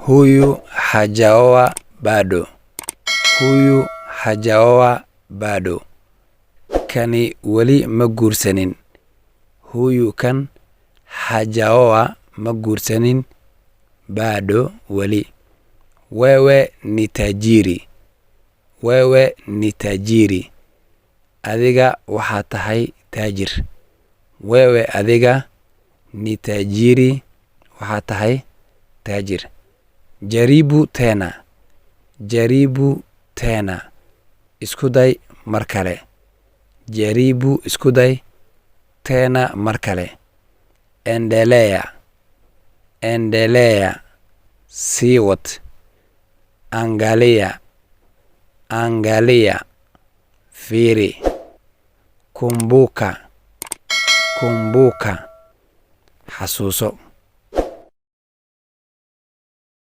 Huyu hajaoa bado. Huyu hajaoa bado. Kani weli ma guursanin. Huyu kan, hajaoa ma guursanin, bado weli. Wewe ni tajiri. Wewe ni tajiri. Adiga waxaad tahay taajir. Wewe adiga, ni tajiri waxaad tahay taajir. Jaribu tena. Jaribu tena. Isku day mar kale. Jaribu isku day, tena mar kale. Endelea. Endelea. Sii wad. Angalia. Angalia. Fiiri. Kumbuka. Kumbuka. Xasuuso.